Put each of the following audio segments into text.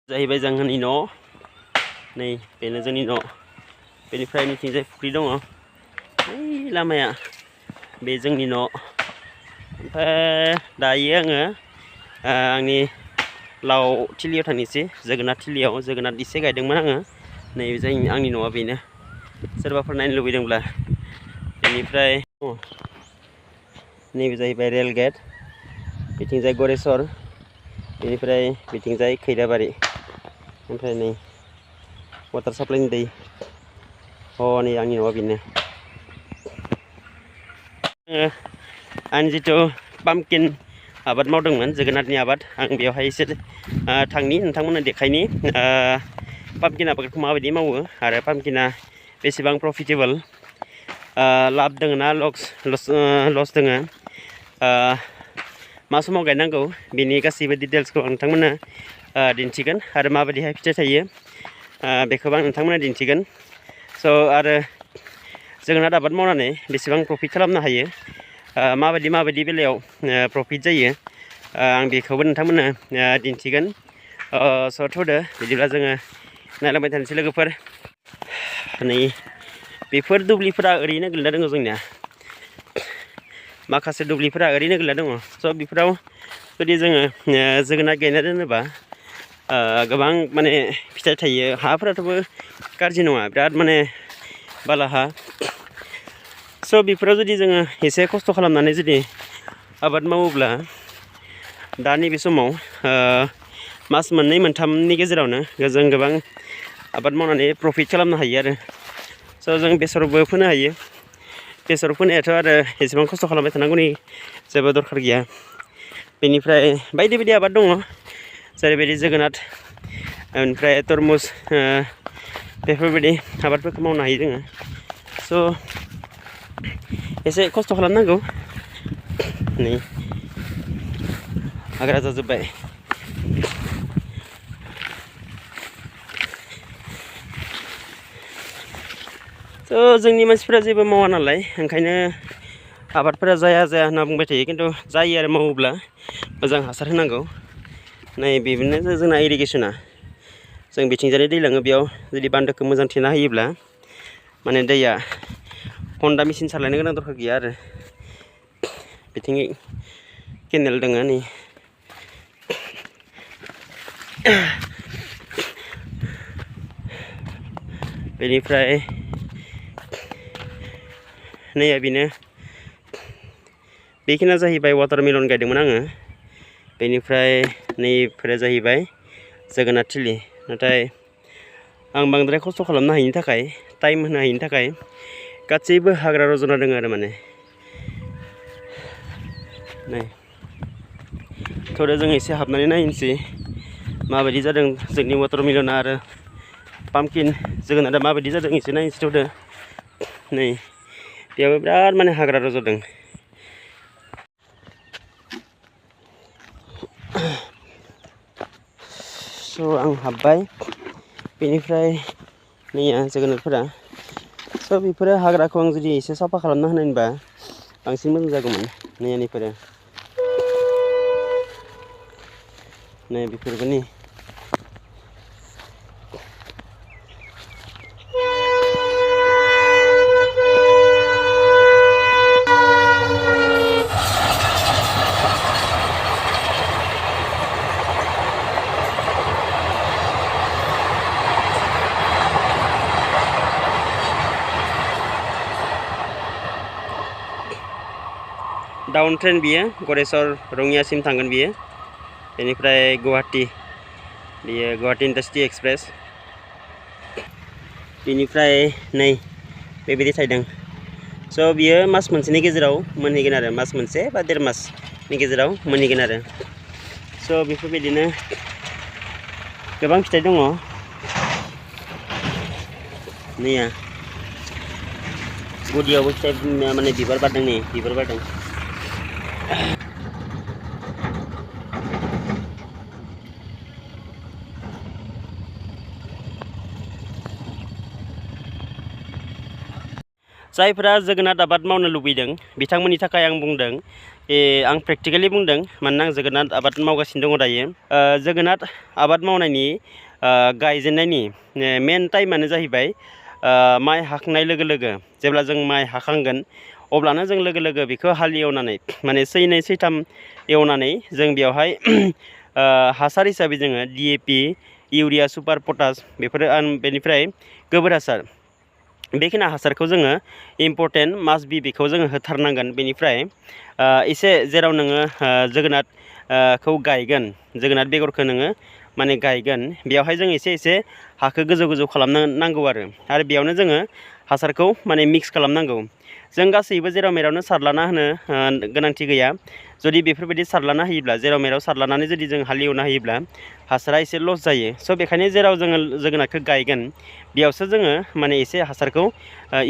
जाहैबाय जोंहानि न' नै बेनो जोंनि न' बेनिफ्राय नैथिंजाय फुख्रि दङ ओइ लामाया बे जोंनि न' ओमफ्राय दायो आङो आंनि लाव थिलियाव थांनोसै जोगोनार थिलियाव जोगोनार एसे गायदोंमोन आङो नै आंनि न'आ बेनो सोरबाफोर नायनो लुबैदोंब्ला बेनिफ्राय नैबे जाहैबाय रेल गेट बिथिंजाय गरेस्वर बेनिफ्राय बिथिंजाय खैराबारि ओमफ्राय नै वाटार साप्लाइनि दै नै आंनि न'आ बेनो आं जिथु पाम्पकिन आबाद मावदोंमोन जोगोनारनि आबाद आं बेवहाय एसे थांनि नोंथांमोननो देखायनि पाम्पकिन आबादखौ माबायदि मावो आरो पाम्पकिना बेसेबां प्रफिटेबल लाब दङ ना लस दङ मा समाव गायनांगौ बेनि गासैबो डिटेल्सखौ आं नोंथांमोननो दिन्थिगोन आरो माबायदिहाय फिथाइ थायो बेखौबो आं नोंथांमोननो दिन्थिगोन स' आरो जोगोनार आबाद मावनानै बेसेबां प्रफिट खालामनो हायो माबायदि बेलायाव प्रफिट जायो आं बेखौबो नोंथांमोननो दिन्थिगोन स' थ'दो बिदिब्ला जोङो नायलांबाय थानोसै लोगोफोर नै बेफोर दुब्लिफोरा ओरैनो गोलैना दङ जोंनिया माखासे दुब्लिफोरा ओरैनो गोलैना दङ स' बेफोराव जुदि जोङो जोगोनार गायना दोनोबा गोबां माने फिथाइ थायो हाफोराथ'बो गाज्रि नङा बिराद माने बाला हा स' बेफोराव जुदि जोङो एसे खस्थ' खालामनानै जुदि आबाद मावोब्ला दा नैबे समाव मास मोननै मोनथामनि गेजेरावनो जों गोबां आबाद मावनानै प्रफिट खालामनो हायो आरो स' जों बेसरबो फोनो हायो बेसर फोनायाथ' आरो एसेबां खस्थ' खालामबाय थानांगौनि जेबो दरखार गैया बेनिफ्राय बायदि बायदि आबाद दङ जेरैबायदि जोगोनार ओमफ्राय तरमुज बेफोरबायदि आबादफोरखौ मावनो हायो जोङो स' एसे खस्थ' खालामनांगौ नै हाग्रा जाजोब्बाय स' जोंनि मानसिफोरा जेबो मावा नालाय ओंखायनो आबादफोरा जाया होनना बुंबाय थायो खिन्थु जायो आरो मावोब्ला मोजां हासार होनांगौ नै बेनो जोंना इरिगेसना जों बिथिंजाय दै लाङो बेयाव जुदि बान्दोखौ मोजां थेना होयोब्ला माने दैया हन्दा मेचिन सालायनो गोनां दरखार गैया आरो बिथिं केनेल दङ नै बेनिफ्राय नैया बेनो बेखिनिया जाहैबाय वाटारमेलन गायदोंमोन आङो बेनिफ्राय नैफोरा जाहैबाय जोगोनार थिलि नाथाय आं बांद्राय खस्थ' खालामनो हायिनि थाखाय टाइम होनो हायिनि थाखाय गासैबो हाग्रा रज'ना दङ आरो माने नै थ'दो जों एसे हाबनानै नायनोसै माबायदि जादों जोंनि वाटारमेलना आरो पाम्पकिन जोगोनारा माबायदि जादों एसे नायनोसै थ'दो नै बेयावबो बिराद माने हाग्रा रज'दों स' आं हाबबाय बेनिफ्राय नैया जोगोनारफोरा स' बेफोरो हाग्राखौ आं जुदि एसे साफा खालामना होनायबा बांसिन मोजां जागौमोन नैयानिफोरा नै बेफोरबो नै डाउन ट्रेन बियो गरेस्वर रङियासिम थांगोन बियो बेनिफ्राय गुवाहाटि बियो गुवाहाटि इन्टारसिटि एक्सप्रेस बेनिफ्राय नै बेबायदि थायदों स' बियो मास मोनसेनि गेजेराव मोनहैगोन आरो मास मोनसे बा देर मासनि गेजेराव मोनहैगोन आरो स' बेफोरबायदिनो गोबां फिथाइ दङ नैया गुदियावबो फिथाइ माने बिबार बारदों नै बिबार बारदों जायफोरा जोगोनार आबाद मावनो लुबैदों बिथांमोननि थाखाय आं बुंदों आं प्रेक्टिकेलि बुंदों मानोना आं जोगोनार आबाद मावगासिनो दङ दायो। जोगोनार आबाद मावनायनि गायजेननायनि मेन टाइमानो जाहैबाय माइ हाखांनाय लोगो लोगो जेब्ला जों माइ हाखांगोन अब्लानो जों लोगो लोगो बेखौ हाल एवनानै माने सैनै सैथाम एवनानै जों बेवहाय हासार हिसाबै जोङो DAP, इउरिया, सुपार, पटास बेफोरो बेनिफ्राय गोबोर हासार बेखिनि हासारखौ जोङो इम्परटेन्ट मास्ट बि बेखौ जोङो होथारनांगोन। बेनिफ्राय एसे जेराव नोङो जोगोनारखौ गायगोन, जोगोनार बेगरखौ नोङो माने गायगोन, बेवहाय जों एसे एसे हाखौ गोजौ गोजौ खालामनो नांगौ आरो बेयावनो जोङो हासारखौ माने मिक्स खालामनांगौ। जों गासैबो जेराव मेरावनो सारलाना होनो गोनांथि गैया। जुदि बेफोरबायदि सारलाना होयोब्ला जेराव मेराव सारलानानै जुदि जों हालेवना होयोब्ला हासारा एसे लस जायो। स' बेखायनो जेराव जोङो जोगोनारखौ गायगोन बेयावसो जोङो माने एसे हासारखौ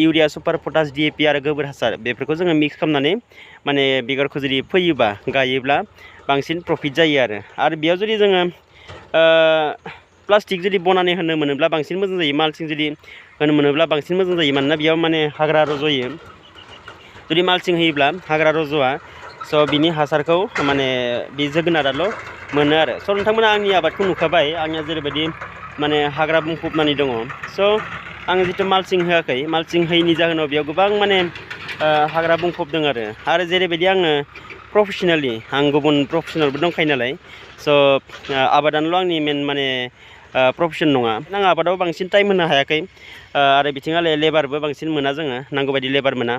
इउरिया, सुपार, पटास, DAP आरो गोबोर हासार बेफोरखौ जोङो मिक्स खालामनानै माने बेगरखौ जुदि फोयोबा गायोब्ला बांसिन प्रफिट जायो आरो बेयाव जुदि जोङो प्लास्टिक जुदि बनानै होनो मोनोब्ला बांसिन मोजां जायो। माल्चिं जुदि होनो मोनोब्ला बांसिन मोजां जायो। मानोना बेयाव माने हाग्रा रज'यो। जुदि माल्चिं होयोब्ला हाग्रा रज'आ। स' बिनि हासारखौ माने बे जोगोनाराल' मोनो आरो। स' नोंथांमोना आंनि आबादखौ नुखाबाय आंनिया जेरैबायदि माने हाग्रा बुंफबनानै दङ। स' आं जिथु माल्चिं होआखै, माल्चिं होयैनि जाहोनाव बेयाव गोबां माने हाग्रा बुंफबदों आरो जेरैबायदि आङो प्रफेसनेलि आं गुबुन प्रफेसनेलबो दंखायो नालाय। स' आबादानोल' आंनि मेन माने प्रफेसन नङा। आं आबादाव बांसिन टाइम होनो हायाखै आरो बिथिङाले लेबारबो बांसिन मोना जोङो, नांगौबायदि लेबार मोना।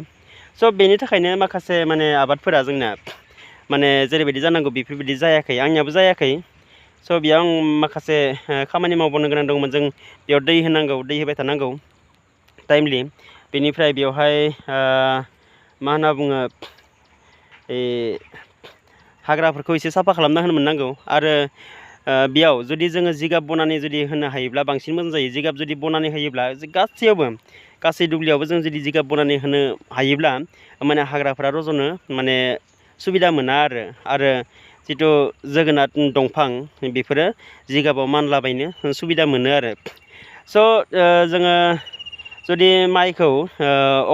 स' बेनि थाखायनो माखासे माने आबादफोरा जोंना माने जेरैबायदि जानांगौ बेफोरबायदि जायाखै, आंनियाबो जायाखै। स' बेयाव आं माखासे खामानि मावबोनो गोनां दंमोन। जों बेयाव दै होनांगौ, दै होबाय थानांगौ टाइमलि। बेनिफ्राय बेवहाय मा होनना बुङो हाग्राफोरखौ एसे साफा खालामना होनो मोननांगौ आरो बेयाव जुदि जोङो जिगाब बनानै जुदि होनो हायोब्ला बांसिन मोजां जायो। जिगाब जुदि बनानै होयोब्ला गासैयावबो गासै दुब्लियावबो जों जुदि जिगाब बनानै होनो हायोब्ला माने हाग्राफोरा रज'नो माने सुबिदा मोना आरो जिथु जोगोनार दंफां बेफोरो जिगाबाव मानलाबायनो सुबिदा मोनो आरो। स' जोङो जुदि माइखौ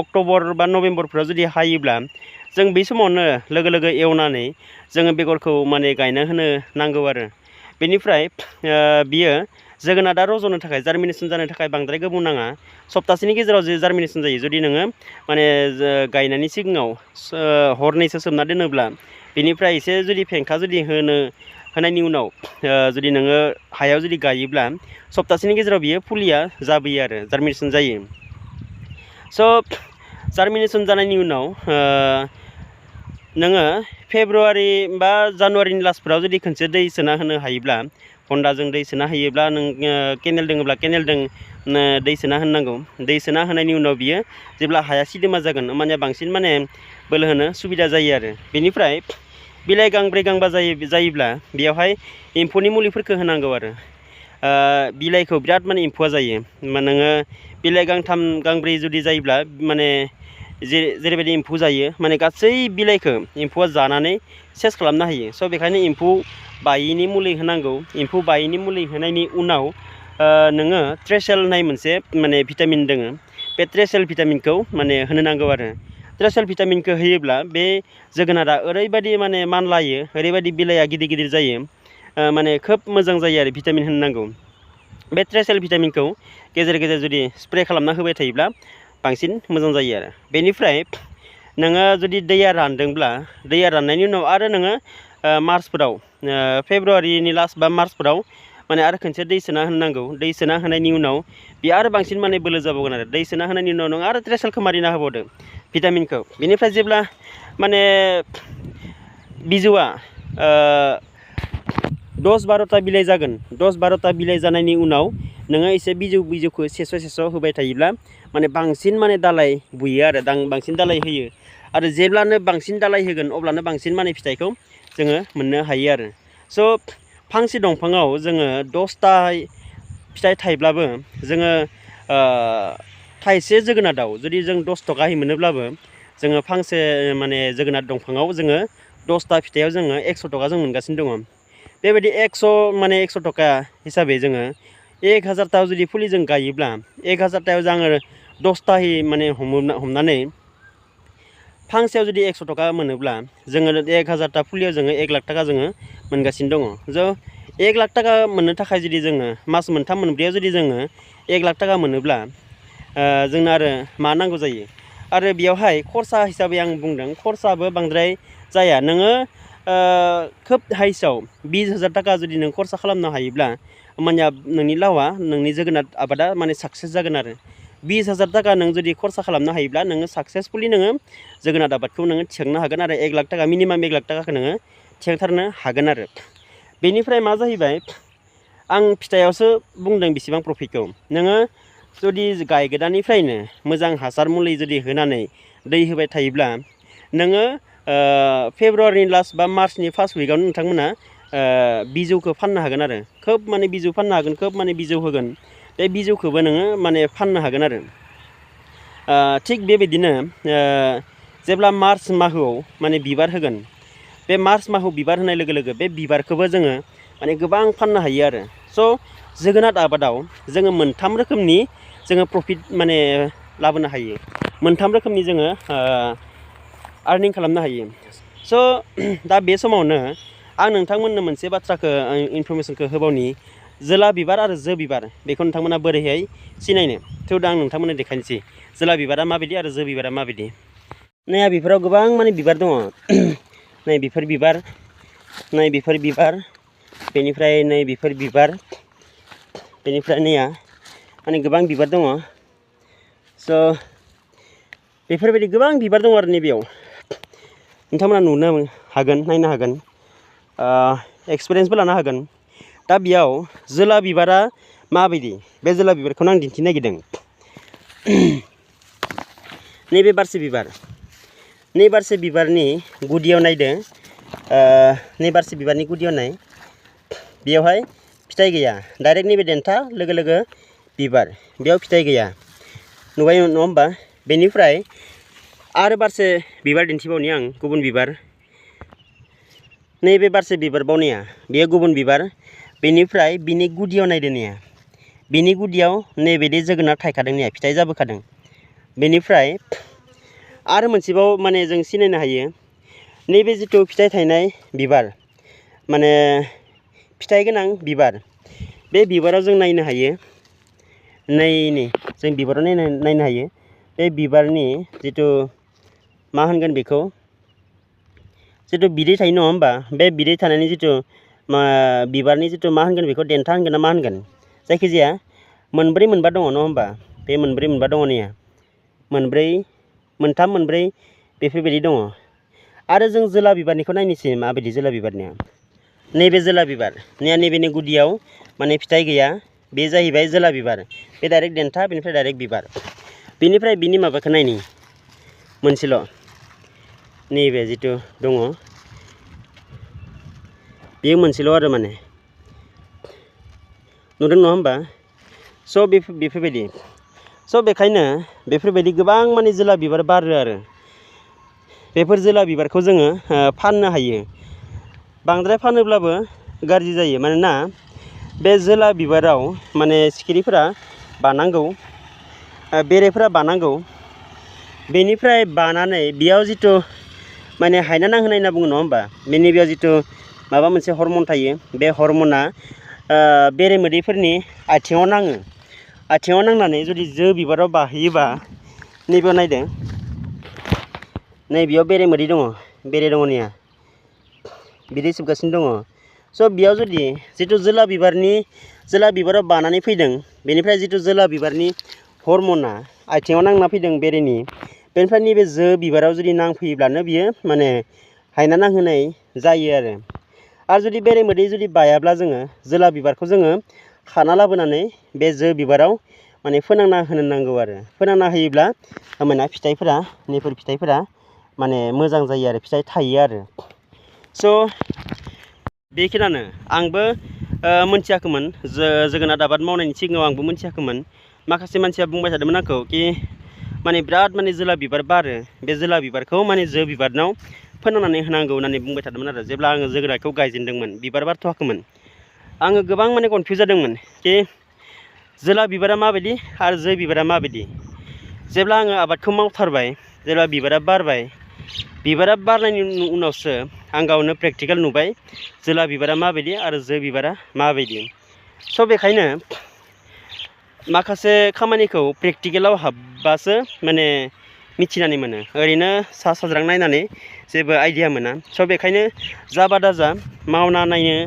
अक्ट'बर बा नभेम्बरफ्राव जुदि हायोब्ला जों बै समावनो लोगो लोगो एवनानै जोङो बेगरखौ माने गायना होनो नांगौ आरो। बेनिफ्राय बियो जोगोनारा रज'नो थाखाय जार्मिनेसन जानो थाखाय बांद्राय गोबाव नाङा। सप्तासेनि गेजेराव जे जार्मिनेसन जायो। जुदि नोङो माने गायनायनि सिगाङाव हरनैसो सोमना दोनोब्ला बेनिफ्राय एसे जुदि फेंखा जुदि होनायनि उनाव जुदि नोङो हायाव जुदि गायोब्ला सप्तासेनि गेजेराव बियो फुलिया जाबोयो आरो जार्मिनेसन जायो। स' जार्मिनेसन जानायनि उनाव नोङो फेब्रुवारि बा जानुवारिनि लास्टफोराव जुदि खनसे दै सोना होनो हायोब्ला, हन्दाजों दै सोना होयोब्ला नों केनेल दङब्ला केनेलजों दै सोना होनांगौ। दै सोना होनायनि उनाव बियो जेब्ला हाया सिदोमा जागोन होमबानिया बांसिन माने बोलो होनो सुबिदा जायो आरो। बेनिफ्राय बिलाइ गांब्रै गांबा जायोब्ला बेवहाय एम्फौनि मुलिफोरखौ होनांगौ आरो। बिलाइखौ बिराद माने एम्फौआ जायो। नोङो बिलाइ गांथाम गांब्रै जुदि जायोब्ला माने जेरैबायदि एम्फौ जायो माने गासै बिलाइखौ एम्फौआ जानानै सेस खालामनो हायो। स' बेखायनो एम्फौ बायैनि मुलि होनांगौ। एम्फौ बायैनि मुलि होनायनि उनाव नोङो ट्रेसेल होननाय मोनसे माने भिटामिन दङ। बे ट्रेसेल भिटामिनखौ माने होनो नांगौ आरो। ट्रेसेल भिटामिनखौ होयोब्ला बे जोगोनारा ओरैबायदि माने मानलायो, ओरैबायदि बिलाइया गिदिर गिदिर जायो, माने खोब मोजां जायो आरो भिटामिन होनो नांगौ। बे ट्रेसेल भिटामिनखौ गेजेर गेजेर जुदि स्प्रे खालामना होबाय थायोब्ला बांसिन मोजां जायो आरो। बेनिफ्राय नोङो जुदि दैया रानदोंब्ला दैया राननायनि उनाव आरो नोङो मार्चफोराव फेब्रुवारिनि लास्ट बा मार्चफोराव माने आरो खनसे दै सोना होनांगौ। दै सोना होनायनि उनाव बे आरो बांसिन माने बोलो जाबावगोन आरो। दै सोना होनायनि उनाव नों आरो ट्रेसेलखौ मारिना होबावदो भिटामिनखौ। बेनिफ्राय जेब्ला माने बिजौआ 10-12ता बिलाइ जागोन, 10-12ता बिलाइ जानायनि उनाव नोङो एसे बिजौखौ सेस' होबाय थायोब्ला माने बांसिन माने दालाइ बुयो आरो बांसिन दालाइ होयो। आरो जेब्लानो बांसिन दालाइ होगोन अब्लानो बांसिन माने फिथाइखौ जोङो मोननो हायो आरो। स' फांसे दंफाङाव जोङो 10ता फिथाइ थाइब्लाबो जोङो थाइसे जोगोनाराव जुदि जों 10 थाखायै मोनोब्लाबो जोङो फांसे माने जोगोनार दंफाङाव जोङो 10ता फिथाइयाव जोङो 100 थाखा जों मोनगासिनो दङ। बेबायदि 100 थाखा हिसाबै जोङो 1000ता जुदि फुलि जों गायोब्ला 1000तायाव जोङो 10तायै माने हमनानै फांसेयाव जुदि 100 थाखा मोनोब्ला जोङो 1000टा फुलियाव जोङो 1 लाख थाखा जोङो मोनगासिनो दङ। ज' 1 लाख थाखा मोननो थाखाय जुदि जोङो मास मोनथाम मोनब्रैयाव जुदि जोङो 1 लाख थाखा मोनोब्ला जोंनो आरो मा नांगौ जायो। आरो बेयावहाय खरसा हिसाबै आं बुंदों खरसाबो बांद्राय जाया। नोङो खोब हाइसाव 20,000 थाखा जुदि नों खरसा खालामनो हायोब्ला होमबानिया नोंनि लावआ नोंनि जोगोनार आबादा माने साक्सेस जागोन आरो 20,000 थाखा नों जुदि खरसा खालामनो हायोब्ला नोङो साक्सेसफुलि नोङो जोगोनार आबादखौ नोङो थिखांनो हागोन आरो 1 लाख थाखा मिनिमाम 1 लाख थाखाखौ नोङो थिखांथारनो हागोन आरो। बेनिफ्राय मा जाहैबाय आं फिथाइयावसो बुंदों बेसेबां प्रफिटखौ। नोङो जुदि गायगोदाननिफ्रायनो मोजां हासार मुलि जुदि होनानै दै होबाय थायोब्ला नोङो फेब्रुवारिनि लास्ट बा मार्चनि फार्स्ट उइकआवनो नोंथांमोना बिजौखौ फाननो हागोन आरो खोब माने बिजौ फाननो हागोन खोब माने बिजौ होगोन। बे बिजौखौबो नोङो माने फाननो हागोन आरो। थिग बेबायदिनो जेब्ला मार्च मासआव माने बिबार होगोन बे मार्च मासआव बिबार होनाय लोगो लोगो बे बिबारखौबो जोङो माने गोबां फाननो हायो आरो। स' जोगोनार आबादाव जोङो मोनथाम रोखोमनि जोङो प्रफिट माने लाबोनो हायो। मोनथाम रोखोमनि जोङो आर्निं खालामनो हायो। स' दा बे समावनो आं नोंथांमोननो मोनसे बाथ्राखौ इनफरमेसनखौ होबावनि जोला बिबार आरो जो बिबार बेखौ नोंथांमोना बोरैहाय सिनायनो। थेवबो दा आं नोंथांमोननो देखायनोसै जोला बिबारा माबायदि आरो जो बिबारा माबायदि। नै बेफोराव गोबां माने बिबार दङ। नै बेफोर बिबार, नै बेफोर बिबार, बेनिफ्राय नै बेफोर बिबार, बेनिफ्राय नैया माने गोबां बिबार दङ। स' बेफोरबायदि गोबां बिबार दङ आरो नैबेयाव नोंथांमोना नुनो हागोन नायनो हागोन एक्सपिरियेन्सबो लानो हागोन। दा बेयाव जोला बिबारा माबायदि बे जोला बिबारखौनो आं दिन्थिनो नागिरदों। नैबे बारसे बिबार, नै बारसे बिबारनि गुदियाव नायदो नै बारसे बिबारनि गुदियाव नाय बेयावहाय फिथाइ गैया डाइरेक्ट नैबे देन्था लोगो लोगो बिबार बेयाव फिथाइ गैया नुबाय नङा होमबा। बेनिफ्राय आरो बारसे बिबार दिन्थिबावनि आं गुबुन बिबार। नैबे बारसे बिबार बावनाया बेयो गुबुन बिबार। बेनिफ्राय बिनि गुदियाव नायदो नेया बिनि गुदियाव नैबेदि जोगोनार थायखादों नेया फिथाइ जाबोखादों। बेनिफ्राय आरो मोनसेबाव माने जों सिनायनो हायो नैबे जिथु फिथाइ थायनाय बिबार माने फिथाइ गोनां बिबार बे बिबाराव जों नायनो हायो नै जों बिबाराव नायनो हायो बे बिबारनि जिथु मा होनगोन बेखौ जिथु बिदै थायो नङा होमबा। बे बिदै थानायनि जिथु बिबारनि जिथु मा होनगोन बेखौ देन्था होनगोन ना मा होनगोन जायखिजाया मोनब्रै मोनबा दङ नङा होमबा। बे मोनब्रै मोनबा दङ नैया मोनथाम मोनब्रै बेफोरबायदि दङ। आरो जों जोला बिबारनिखौ नायनोसै माबायदि जोला बिबारनिया। नैबे जोला बिबार नैबेनि गुदियाव माने फिथाइ गैया बे जाहैबाय जोला बिबार। बे डाइरेक्ट देन्था बेनिफ्राय डाइरेक्ट बिबार। बेनिफ्राय बिनि माबाखौ नायनि मोनसेल' नैबे जिथु दङ बेयो मोनसेल' आरो माने नुदों नङा होमबा। स' बेफोरबायदि बेखायनो बेफोरबायदि गोबां माने जोला बिबार बारो आरो बेफोर जोला बिबारखौ जोङो फाननो हायो। बांद्राय फानोब्लाबो गाज्रि जायो मानोना बे जोला बिबाराव माने सिखिरिफोरा बानांगौ बेरेफोरा बानांगौ। बेनिफ्राय बानानै बेयाव जिथु माने हायना नांहोनाय होनना बुङो नङा होमबा। बेनि बेयाव जिथु माबा मोनसे हरमन थायो बे हरमना बेरे मोदैफोरनि आथिङाव नाङो। आथिङाव नांनानै जुदि जो बिबाराव बाहैयोबा नैबेयाव नायदों नै बेयाव बेरे मोदै दङ बेरे दङ नैया बिदै सोबगासिनो दङ। स' बेयाव जुदि जिथु जोला बिबाराव बानानै फैदों बेनिफ्राय जिथु जोला बिबारनि हरमना आथिङाव नांना फैदों बेरेनि बेनिफ्राय नैबे जो बिबाराव जुदि नांफैयोब्लानो बियो माने हायना नांहोनाय जायो आरो जुदि बेरे मोदै जुदि बायाब्ला जोङो जोला बिबारखौ जोङो खाना लाबोनानै बे जो बिबाराव माने फोनांना होनो नांगौ आरो फोनांना होयोब्ला होमबाना फिथाइफोरा नैफोर फिथाइफोरा माने मोजां जायो आरो फिथाइ थायो आरो। स' बेखिनियानो आंबो मोनथियाखैमोन जोगोनार आबाद मावनायनि सिगाङाव आंबो मोनथियाखैमोन। माखासे मानसिया बुंबाय थादोंमोन आंखौ कि माने बिराद माने जोला बिबार बारो बे जोला बिबारखौ माने जो बिबारनाव फोनांनानै होनांगौ होननानै बुंबाय थादोंमोन आरो जेब्ला आङो जोगोनारखौ गायजेनदोंमोन बिबार बारथ'वाखैमोन। आङो गोबां माने कनफिउस जादोंमोन कि जोला बिबारा माबायदि आरो जो बिबारा माबायदि। जेब्ला आङो आबादखौ मावथारबाय जेब्ला बिबारा बारबाय बिबारा बारनायनि उनावसो आं गावनो प्रेक्टिकेल नुबाय जोला बिबारा माबायदि आरो जो बिबारा माबायदि। स' बेखायनो माखासे खामानिखौ प्रेक्टिकेलाव हाबबासो माने मिथिनानै मोनो, ओरैनो सा साज्रां नायनानै जेबो आइडिया मोना। स' बेखायनो जाबा दाजा मावना नायनो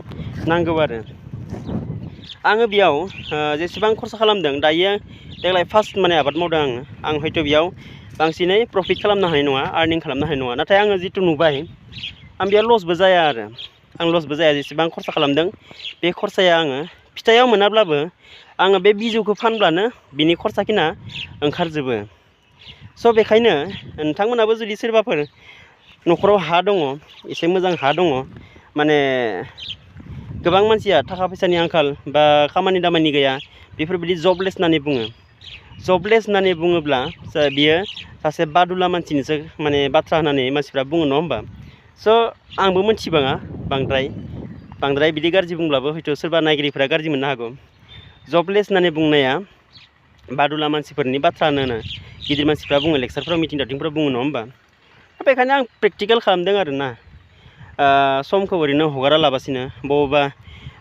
नांगौ आरो। आङो बेयाव जेसेबां खरसा खालामदों दायो देग्लाय फार्स्ट माने आबाद मावदों आं हयथ' बेयाव बांसिनै प्रफिट खालामनो हानाय नङा, आर्निं खालामनो हानाय नङा। नाथाय आङो जिथु नुबाय आं बेयाव लसबो जाया आरो, आं लसबो जाया। जेसेबां खरसा खालामदों बे खरसाया आङो फिथाइयाव मोनाब्लाबो आङो बे बिजौखौ फानब्लानो बिनि खरसाखिना ओंखारजोबो। स' बेखायनो नोंथांमोनाबो जुदि सोरबाफोर न'खराव हा दङ, एसे मोजां हा दङ, माने गोबां मानसिया थाखा फैसानि आंखाल बा खामानि दामानि गैया, बेफोरबायदि जबलेस होननानै बुङो। जबलेस होननानै बुङोब्ला बियो सासे बादुला मानसिनिसो माने बाथ्रा होननानै मानसिफ्रा बुङो, नङा होमबा? स' आंबो मोनथिबाङा बांद्राय बिदि गाज्रि बुंब्लाबो हयथ' सोरबा नायगिरिफोरा गाज्रि मोननो हागौ। जबलेस होननानै बुंनाया बादुला मानसिफोरनि बाथ्रा होनो गिदिर मानसिफ्रा बुङो, लेक्सारफ्राव मिटिं दावथिंफ्राव बुङो, नङा होमबा? बेखायनो आं प्रेक्टिकेल खालामदों आरोना, समखौ ओरैनो हगारालाबासिनो बबेबा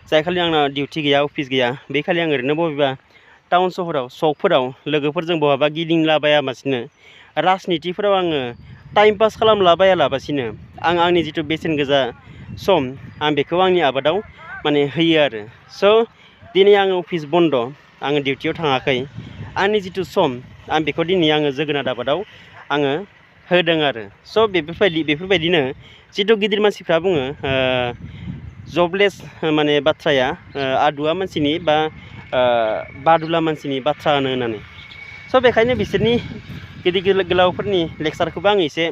जाय खालि आंना डिउटि गैया, अफिस गैया, बे खालि आं ओरैनो बबेबा टाउन सहराव सकफोराव लोगोफोरजों बहाबा गिदिंलाबायालासिनो, राजनितिफोराव आङो टाइम पास खालामलाबायालाबासिनो आं आंनि जिथु बेसेन गोसा सम आं बेखौ आंनि आबादाव माने होयो आरो। स' दिनै आङो अफिस बन्द', आङो डिउटियाव थाङाखै, आंनि जिथु सम आं बेखौ दिनै आङो जोगोनार आबादाव आङो होदों आरो। स' बेफोरबायदिनो जिथु गिदिर मानसिफ्रा बुङो जबलेस माने बाथ्राया आदुवा मानसिनि बा बादुला मानसिनि बाथ्रा होननानै। स' बेखायनो बिसोरनि गिदिर गोलावफोरनि लेक्सारखौबो आं एसे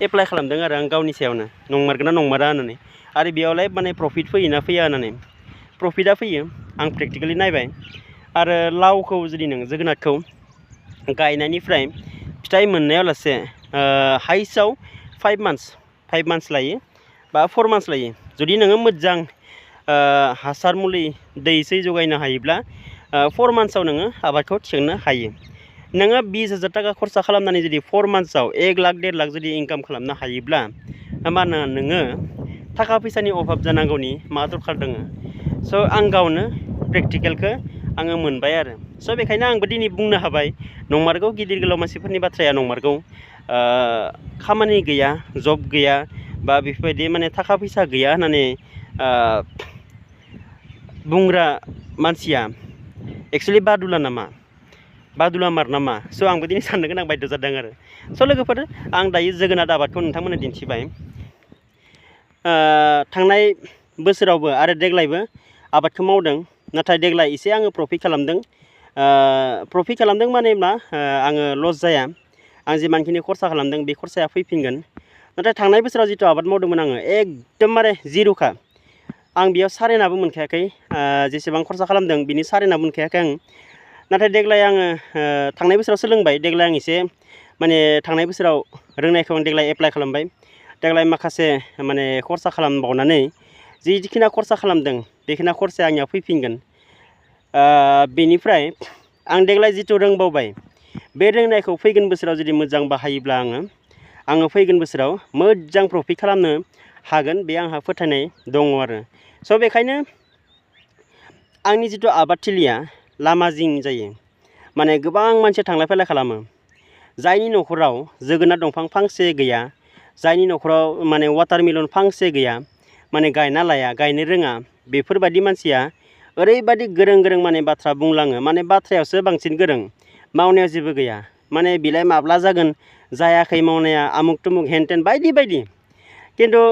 एप्लाइ खालामदों आरो आं गावनि सायावनो, नंमारगोन ना नंमारा होननानै। आरो बेयावलाय माने प्रफिट फैयोना फैया होननानै। प्रफिटआ फैयो, आं प्रेक्टिकेलि नायबाय। आरो लावखौ जुदि नों जोगोनारखौ गायनायनिफ्राय फिथाइ मोननायाव लासे हाइस्टआव 5 मान्थ्स लायो बा 4 मान्थ्स लायो। जुदि नोङो मोजां हासार मुलि दै सै जगायनो हायोब्ला 4 मान्थ्सआव नोङो आबादखौ थिखांनो हायो। नोङो 20,000 थाखा खरसा खालामनानै जुदि 4 मान्थ्सआव 1 लाख 1.5 लाख जुदि इनकाम खालामनो हायोब्ला, होमबाना नोङो थाखा फैसानि अभाब जानांगौनि मा दरखार दङ? स' आं गावनो प्रेक्टिकेलखौ आङो मोनबाय आरो। स' बेखायनो आंबो दिनै बुंनो हाबाय, नंमारगौ गिदिर गोलाव मानसिफोरनि बाथ्राया नंमारगौ। खामानि गैया, जब गैया, बा बेफोरबायदि माने थाखा फैसा गैया होननानै बुंग्रा मानसिया एक्सुवेलि बादुला नामा, बादुला मार नामा? स' आंबो दिनै साननो गोनां बायद' जादों आरो। स' लोगोफोर, आं दायो जोगोनार आबादखौ नोंथांमोननो दिन्थिबाय। थांनाय बोसोरावबो आरो देग्लायबो आबादखौ मावदों, नाथाय देग्लाय एसे आङो प्रफिट खालामदों। प्रफिट खालामदों माने मा, आङो लस जाया। आं जिमानखिनि खरसा खालामदों बे खरसाया फैफिनगोन। नाथाय थांनाय बोसोराव जिथु आबाद मावदोंमोन आङो एकदमबारे जिर'खा। आं बेयाव सारेनाबो मोनखायाखै, जेसेबां खरसा खालामदों बिनि सारेनाबो मोनखायाखै आं। नाथाय देग्लाय आङो थांनाय बोसोराव सोलोंबाय, देग्लाय आं एसे माने थांनाय बोसोराव रोंनायखौ आं देग्लाय एप्लाइ खालामबाय। देग्लाय माखासे माने खरसा खालामबावनानै जिखिना खरसा खालामदों बेखिना खरसाया आंनियाव फैफिनगोन। बेनिफ्राय आं देग्लाय जिथु रोंबावबाय, बे रोंनायखौ फैगोन बोसोराव जुदि मोजां बाहायोब्ला आङो फैगोन बोसोराव मोजां प्रफिट खालामनो हागोन, बे आंहा फोथायनाय दङ आरो। स' बेखायनो आंनि जिथु आबादथिलिया लामा जिं जायो, माने गोबां मानसिया थांलाय फैलाय खालामो। जायनि न'खराव जोगोनार दंफां फांसे गैया, जायनि न'खराव माने वाटारमेलन फांसे गैया, माने गायना लाया, गायनो रोङा, बेफोरबायदि मानसिया ओरैबायदि गोरों माने बाथ्रा बुंलाङो, माने बाथ्रायावसो बांसिन गोरों, मावनायाव जेबो गैया। माने बिलाय माब्ला जागोन, जायाखै मावनाया, आमुक तुमुक हेन-तेन बायदि बायदि। खिन्थु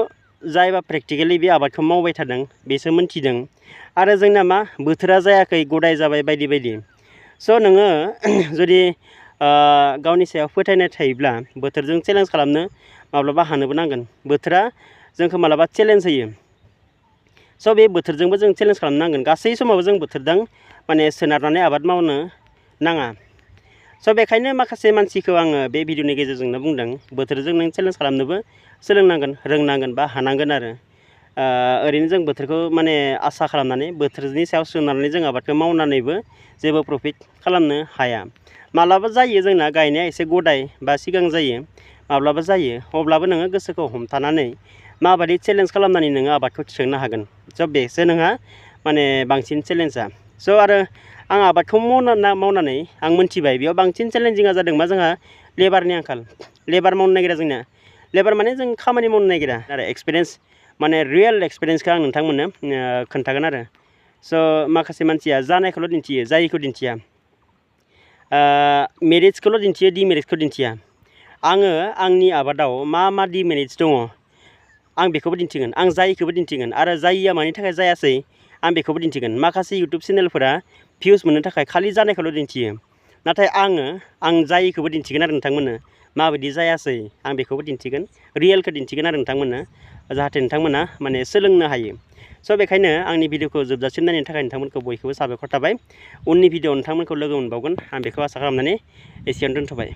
जायबा प्रेक्टिकेलि बे आबादखौ मावबाय थादों बेसो मोनथिदों। आरो जोंना मा, बोथोरा जायाखै, गदाय जाबाय बायदि बायदि। स' नोङो जुदि गावनि सायाव फोथायनाय थायोब्ला बोथोरजों चेलेन्ज खालामनो माब्लाबा हानोबो नांगोन। बोथोरा जोंखौ माब्लाबा चेलेन्ज होयो। स' बे बोथोरजोंबो जों चेलेन्ज खालामनांगोन। गासै समावबो जों बोथोरजों माने सोनारनानै आबाद मावनो नाङा। स' बेखायनो माखासे मानसिखौ आङो बे भिडिअनि गेजेरजोंनो बुंदों, बोथोरजों नों चेलेन्ज खालामनोबो सोलोंनांगोन, रोंनांगोन बा हानांगोन आरो। ओरैनो जों बोथोरखौ माने आसा खालामनानै, बोथोरनि सायाव सोनारनानै जों आबादखौ मावनानैबो जेबो प्रफिट खालामनो हाया। माब्लाबा जायो जोंना गायनाया एसे गदाय बा सिगां जायो, माब्लाबा जायो अब्लाबो नोङो गोसोखौ हमथानानै माबायदि चेलेन्ज खालामनानै नोङो आबादखौ थिखांनो हागोन स' बेसो नोंहा माने बांसिन चेलेन्जआ स' आरो आं आबादखौ मावनानै आं मोनथिबाय बेयाव बांसिन चेलेन्जिङा जादों मा जोंहा लेबारनि आंखाल लेबार मावनो नागिरा जोंना लेबार माने जों खामानि मावनो नागिरा आरो एक्सपिरियेन्स माने रियेल एक्सपिरियेन्सखौ आं नोंथांमोननो खोन्थागोन आरो स' माखासे मानसिया जानायखौल' दिन्थियो जायिखौ दिन्थिया मेरिट्सखौल' दिन्थियो डिमेरिट्सखौ दिन्थिया आङो आंनि आबादाव मा डिमेरिट्स दङ आं बेखौबो दिन्थिगोन आं जायिखौबो दिन्थिगोन आरो जायिया मानि थाखाय जायासै आं बेखौबो दिन्थिगोन माखासे इउटुब चेनेलफोरा भिउस मोननो थाखाय खालि जानायखौल' दिन्थियो नाथाय आं जायिखौबो दिन्थिगोन आरो नोंथांमोननो माबायदि जायासै आं बेखौबो दिन्थिगोन रियेलखौ दिन्थिगोन आरो नोंथांमोननो जाहाथे नोंथांमोना माने सोलोंनो हायो स' बेखायनो आंनि भिडिअखौ जोबजासिम नायनायनि थाखाय नोंथांमोनखौ बयखौबो साबायखर थाबाय उननि भिडिअ नोंथांमोनखौ लोगो मोनबावगोन आं बेखौ आसा खालामनानै एसेयावनो दोनथ'बाय।